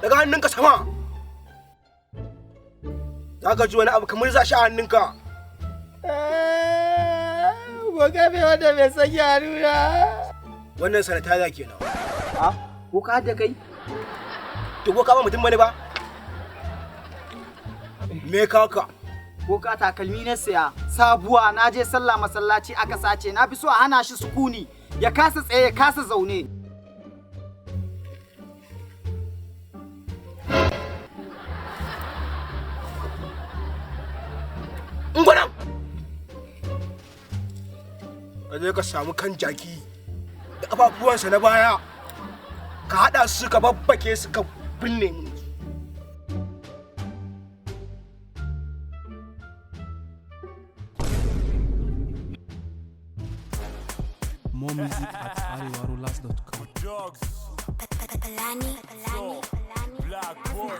Daga hannunka sama. Za ka ji wani abu kamar za shi a hannunka. Boka bai wanda bai saki hannuna. Wannan sanitizer kenan. A, ko ka da kai? To ko ka ba mutum bane ba? Me kaka? Boka, takalmi na siya sabuwa, na je sallah masallaci aka sace. Na fi so a hana shi sukuni, ya kasa tsaye ya kasa zaune. Ngwanan! Ka je ka samu kan jaki da ƙafafuwansa na baya, ka haɗa su, ka babbake su, ka binne mu. More music at arewarollers.com. Dogs, Palani, Palani, Palani. Black boy.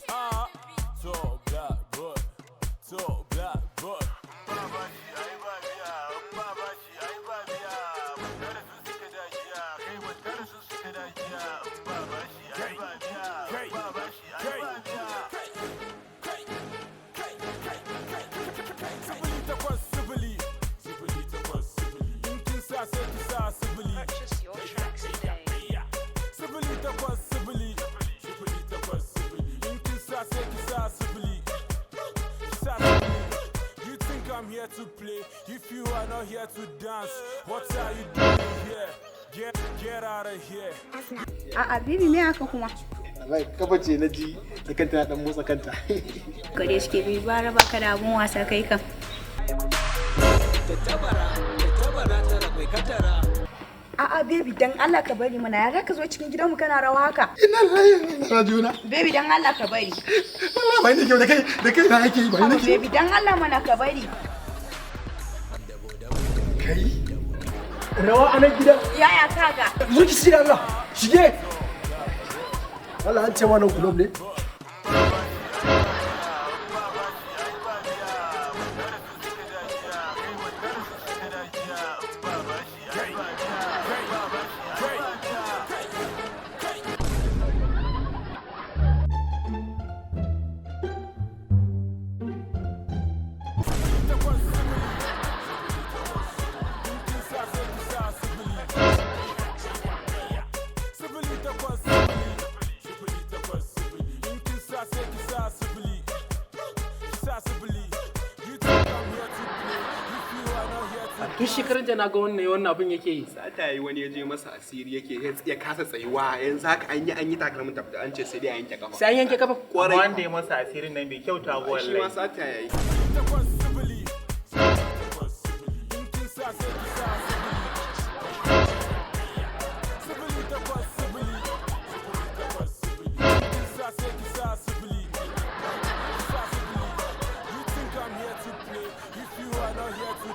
Ah, so black boy, so black boy. Kai, kai, kai, kai, kai, kai, kai. 08 0, 08 0. In kin sa sai ki sa sifili. 08 0, 08 0. In kin sa sai ki sa sifili. Ki sa sifili. You think I'm here to play? If you are not here to dance, what are you doing here? Get out of here. A'a baby, me haka kuma? Wallahi kafa ce na ji da kanta na dan motsa kanta. Gare shi ke bi ba raba ka da abun wasa kai kam. Tattabara, tattabara tara kwai katara. A'a baby, dan Allah ka bari mana, ya ka zo cikin gidanmu kana rawa haka? Ina lillahi wa inna rajiuna. Baby, dan Allah ka bari. Wallahi bai ne kyau da kai na yake yi bai Haba nake. baby, dan Allah mana ka bari. Kai. Rawa a nan gidan. Yaya, kaga. Zo ki shirya, Allah. Shige. Allah, an ce wannan club ne. Kai, kai, kai, kai. 08 0, in kin sa sai ki sa sifili. 08 0, 08 0. In kin sa sai ki sa sifili. Ki sa sifili. You think I'm here to play? If you are not here to Tun shekaran jiya na ga wannan abin yake yi. Sata yi, wani ya je masa asiri yake ya kasa tsayuwa. Yanzu haka an yi takalmin tafi, an ce sai dai a yanke kafa. Sai an yanke kafa. Kwarai. Wanda ya masa asirin nan bai kyauta ba Shi ma wallahi. sata yayi. 8.